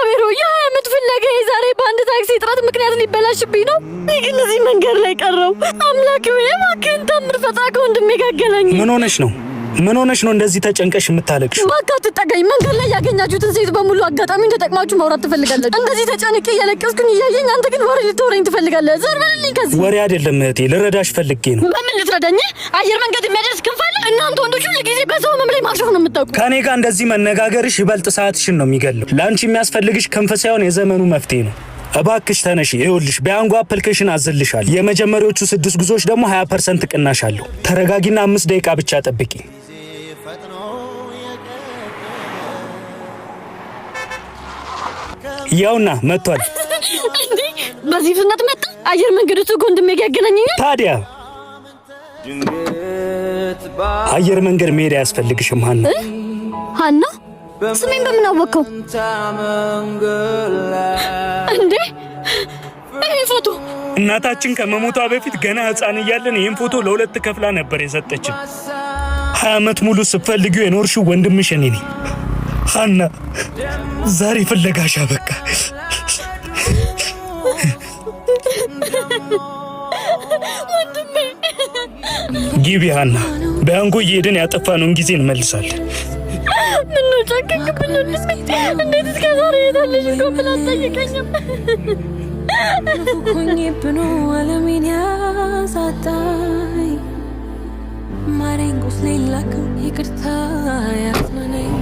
እግዚአብሔር ሆይ፣ የ20 ዓመት ፍለጋ ዛሬ በአንድ ታክሲ እጥረት ምክንያት ሊበላሽብኝ ነው። እኔ ግን እዚህ መንገድ ላይ ቀረው። አምላክ ሆይ፣ እባክህን ታምር ፈጥራ ከወንድሜ ጋር አገናኘኝ። ምን ሆነሽ ነው? ምን ሆነሽ ነው እንደዚህ ተጨንቀሽ የምታለቅሽው? እባክህ አትጠጋኝ። መንገድ ላይ ያገኛችሁትን ሴት በሙሉ አጋጣሚውን ተጠቅማችሁ ማውራት ትፈልጋላችሁ። እንደዚህ ተጨንቄ እያለቀስኩኝ እያየኝ አንተ ግን ወሬ ልታወራኝ ትፈልጋለህ። ዞር በልልኝ ከዚህ። ወሬ አይደለም እህቴ፣ ልረዳሽ ፈልጌ ነው። በምን ልትረዳኝ? አየር መንገድ የሚያደርስ ክንፍ አለ? እናንተ ወንዶች ሁሉ ጊዜ በሰው ህመም ላይ ማሾፍ ነው የምታውቁ። ከእኔ ጋር እንደዚህ መነጋገርሽ ይበልጥ ሰዓትሽን ነው የሚገለው። ለአንቺ የሚያስፈልግሽ ክንፍ ሳይሆን የዘመኑ መፍትሄ ነው። እባክሽ ተነሺ። ይኸውልሽ በያንጎ application አዝልሻል። የመጀመሪያዎቹ ስድስት ጉዞዎች ደግሞ 20% ቅናሽ አለው። ተረጋጊና 5 ደቂቃ ብቻ ጠብቂ። ያውና መጥቷል። እንዴ፣ በዚህ ፍጥነት መጣ? አየር መንገዱ እሱ ከወንድሜ ጋር ያገናኘኛል። ታዲያ አየር መንገድ መሄድ አያስፈልግሽም ሀና። ሀና፣ ስሜን በምን አወቅከው? እንዴ፣ ይሄ ፎቶ እናታችን ከመሞቷ በፊት ገና ሕፃን እያለን ይህን ፎቶ ለሁለት ከፍላ ነበር የሰጠችን። 20 ዓመት ሙሉ ስትፈልጊው የኖርሽው ወንድምሽ እኔ ነኝ ሀና። ዛሬ ፍለጋሽ አበቃ። ግቢ ሀና። በያንጎ እየሄድን ያጠፋነውን ጊዜ እንመልሳለን። ምነው ጨከንክብኝ ወንድሜ? እንዴት እስከ ዛሬ የታለሽ እንኳን ብላ አትጠይቀኝም? ሆኜብኖ ዓለሜን ያሳጣኝ፣ ማረኝ፣ ቁስሌን ላክም፣ ይቅርታ ያጽናናኝ።